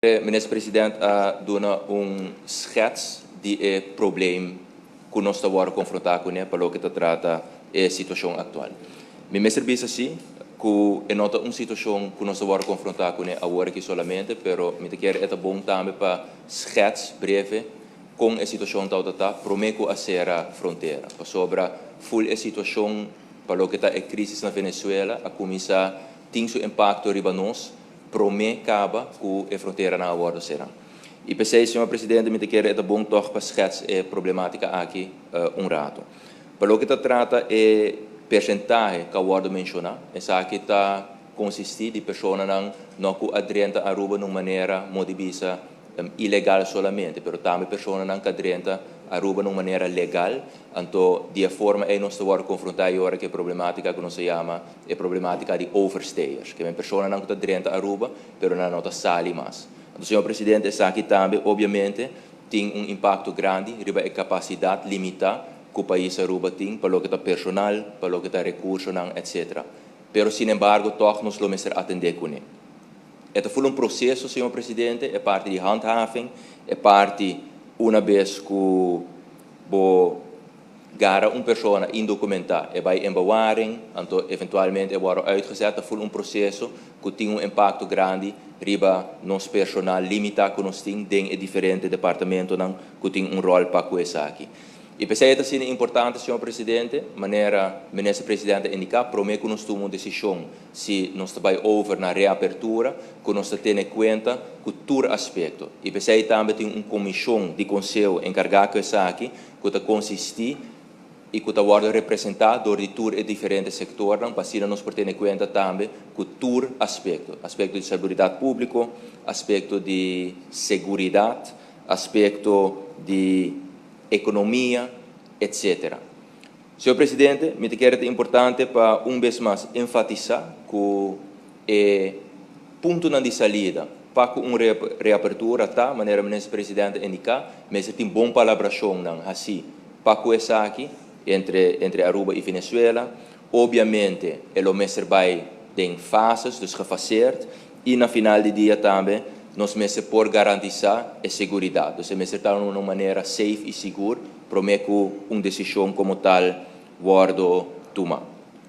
Minister President a duna un schets di e probleem ku nos ta wòrdu konfrontá kuné pa loke ta trata e situashon aktual. Mi mester bisa si ku e no ta un situashon ku nos ta wòrdu konfrontá kuné awor aki solamente, pero mi ta kere e ta bon tambe pa schets breve kon e situashon tabata ta promé ku a sera frontera. Pasobra ful e situashon pa loke ta e krísis na Venezuela a kuminsá tin su impakto riba nos promé kaba ku e fronteranan a wòrdu será. I p'esei, señor Presidente, mi ta kere e ta bon tòg pa schets e problemátika aki un ratu. Pa loke ta trata e persentahe ku a wòrdu menshoná, esaki ta konsistí di personanan no ku a drenta Aruba na un manera, mo di bisa, ilegal solamente, pero tambe personanan ku a drenta Aruba na un manera legal. Anto, di e forma ei nos ta wòrdu konfrontá e ora ku e problemátika ku nos ta yama e problemátika di overstayers, ke men personanan ku ta drenta Aruba, pero nan no ta sali mas. Anto, señor Presidente, esaki tambe obviamente tin un impakto grandi riba e kapasidat limitá ku pais Aruba tin pa loke ta personal, pa loke ta rekursonan, etcetera. Pero sinembargo tòg nos lo mester atendé kuné. E ta ful un proseso, señor Presidente, e parti di handhaving, e parti una bes ku bo gara un persona indokumentá, e bai in bewaring, anto eventualmente e wòrdu uitgezet, ta ful un proseso ku tin un impakto grandi riba nos personal limitá ku nos tin den e diferente departamentonan ku tin un ròl pa ku esaki. I p'esei e ta asina importante, señor Presidente, manera Minister Presidente a indiká, promé ku nos tuma un desishon si nos ta bai over na reapertura, ku nos ta tene kuenta ku tur aspekto. I p'esei tambe tin un komishon di konseho enkargá ku esaki, ku ta konsistí i ku ta wòrdu representá dor di tur e diferente sektornan, pa asina nos por tene kuenta tambe ku tur aspekto, aspekto di salubridad públiko, aspekto di seguridat, aspekto di ekonomia, etcetera. Señor Presidente, mi ta kere ta importante pa un bes mas enfatisá ku e puntonan di salida pa ku un reapertura ta, manera Minister Presidente a indiká, mester tin bon palabrashonnan hasí pa ku esaki entre entre Aruba i Venezuela. Obviamente e lo mester bai den fases, dus gefaseerd, i na final di dia tambe nos mester por garantisá e seguridat. Dus e mester ta na un manera safe i sigur promé ku un desishon komo tal wòrdu tuma.